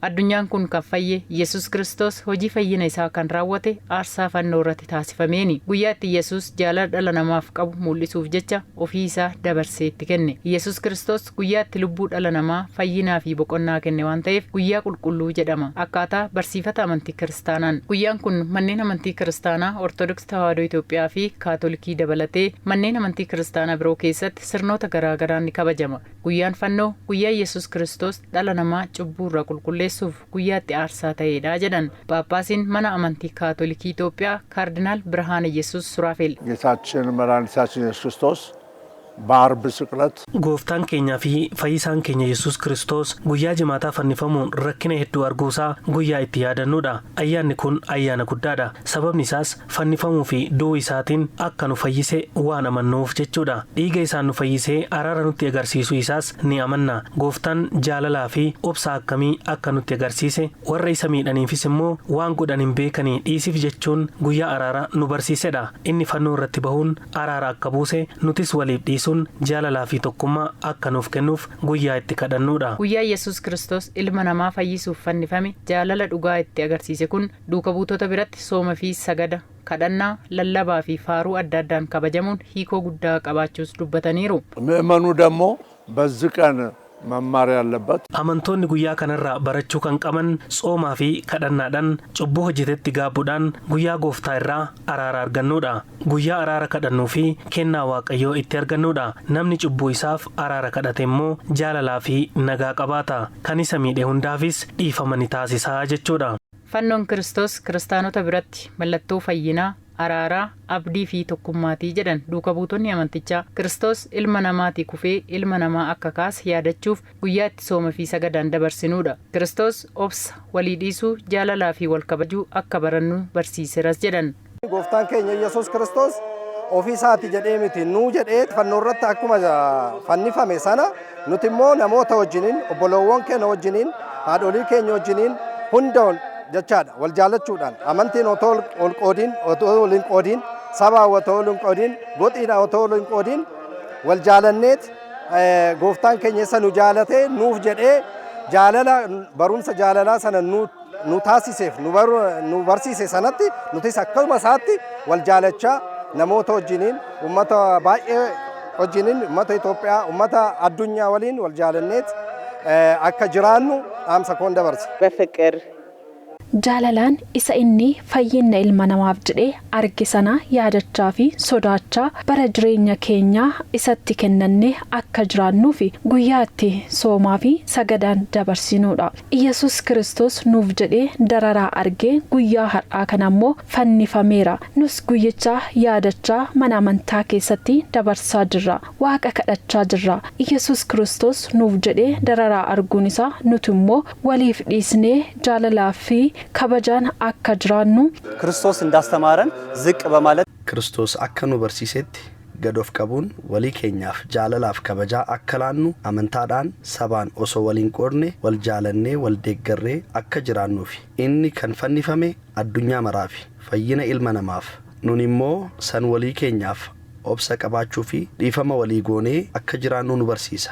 Addunyaan kun kan fayye Yesus Kiristoos hojii fayyina isaa kan raawwate aarsaa fannoo irratti taasifameeni. Guyyaa itti Yesus jaalala dhala namaaf qabu mul'isuuf jecha ofii isaa dabarsee itti kenne. Yesus Kiristoos guyyaa itti lubbuu dhala namaa fayyinaa fi boqonnaa kenne waan ta'eef guyyaa qulqulluu jedhama. Akkaataa barsiifata amantii Kiristaanaan. Guyyaan kun manneen amantii Kiristaanaa Ortodoksii Tawaahidoo Itoophiyaa fi Kaatolikii dabalatee manneen amantii Kiristaanaa biroo keessatti sirnoota garaa garaan ni kabajama. Guyyaan fannoo guyyaa Yesus Kiristoos dhala namaa cubbuu irraa qulqulleessuuf guyyaa itti aarsaa ta'edha jedhan Paappaasiin mana amantii Kaatolikii Itoophiyaa Kaardinaal Birhaana Yesus Suraafeel. ጌታችን መድኃኒታችን ኢየሱስ ክርስቶስ በዓርብ ስቅለት Gooftaan keenyaa fi fayyisaan keenya Yesus Kiristoos guyyaa Jimaataa fannifamuun rakkina hedduu arguusaa guyyaa itti yaadannuudha. Ayyaanni kun ayyaana guddaadha. Sababni isaas fannifamuu fi du'uu isaatiin akka nu fayyise waan amannuuf jechuudha. Dhiiga isaan nu fayyisee araara nutti agarsiisuu isaas ni amanna. Gooftaan jaalalaa fi obsa akkamii akka nutti agarsiise, warra isa miidhaniifis immoo waan godhan hin beekanii dhiisiif jechuun guyyaa araara nu barsiisedha. Inni fannoo irratti bahuun araara akka buuse, nutis waliif dhiisuun jaalalaa fi tokkummaa akka nuuf kennuuf guyyaa itti kadhannuudha. Guyyaa Yesus Kiristoos ilma namaa fayyisuuf fannifame, jaalala dhugaa itti agarsiise kun duuka buutota biratti sooma fi sagada, kadhannaa, lallabaa fi faaruu adda addaan kabajamuun hiikoo guddaa qabaachuus dubbataniiru. ምእመኑ ደግሞ በዚህ ቀን መማር ያለበት Amantoonni guyyaa kanarraa barachuu kan qaban tsoomaa fi kadhannaadhaan cubbuu hojjetetti gaabbuudhaan guyyaa Gooftaa irraa araara argannuudha. Guyyaa araara kadhannuu fi kennaa Waaqayyoo itti argannuudha. Namni cubbuu isaaf araara kadhate immoo jaalalaa fi nagaa qabaata. Kan isa miidhe hundaafis dhiifama ni taasisaa jechuudha. Fannoon Kiristoos kiristaanota biratti mallattoo fayyinaa, araaraa, abdii fi tokkummaatii jedhan duuka buutonni amantichaa. Kiristoos ilma namaatii kufee ilma namaa akka kaase yaadachuuf guyyaa itti sooma fi sagadaan dabarsinuudha. Kiristoos obsa, walii dhiisuu, jaalalaa fi wal kabajuu akka barannu barsiiseras jedhan. Gooftaan keenya Yesuus Kiristoos ofii isaati jedhee miti, nuu jedhee fannoo irratti akkuma fannifame sana, nuti immoo namoota wajjiniin, obboloowwan keenya wajjiniin, haadholii keenya wajjiniin, hunda jechaadha, wal jaallachuudhaan, amantiin otoo ol qoodiin, otoo wal hin qoodiin, sabaa otoo wal hin qoodiin, goxiidhaan otoo wal hin qoodiin, wal jaalanneet gooftaan keenya isa nu jaalatee nuuf jedhee jaalala barumsa jaalalaa sana nu taasiseef, nu barsiise sanatti, nutis akkuma isaatti wal jaalachaa namoota wajjiniin, ummata baay'ee wajjiniin, ummata Itoophiyaa, ummata addunyaa waliin wal jaalanneet akka jiraannu dhaamsa koon dabarsa. በፍቅር Jaalalaan isa inni fayyina ilma namaaf jedhee arge sana yaadachaa fi sodaachaa bara jireenya keenyaa isatti kennannee akka jiraannuu fi guyyaa itti soomaa fi sagadaan dabarsinuudha. Iyyasuus Kiristoos nuuf jedhee dararaa argee guyyaa har'aa kana immoo fannifameera. Nus guyyicha yaadachaa mana amantaa keessatti dabarsaa jirra. Waaqa kadhachaa jirra. Iyyasuus Kiristoos nuuf jedhee dararaa arguun isaa nuti immoo waliif dhiisnee jaalalaa fi kabajaan akka jiraannu ክርስቶስ እንዳስተማረን ዝቅ በማለት Kiristoos akka nu barsiisetti gad of qabuun walii keenyaaf jaalalaaf kabajaa akka laannu, amantaadhaan sabaan osoo waliin qoodne wal jaalannee wal deeggarree akka jiraannuufi. Inni kan fannifame addunyaa maraafi fayyina ilma namaaf, nun immoo san walii keenyaaf obsa qabaachuu fi dhiifama walii goonee akka jiraannu nu barsiisa.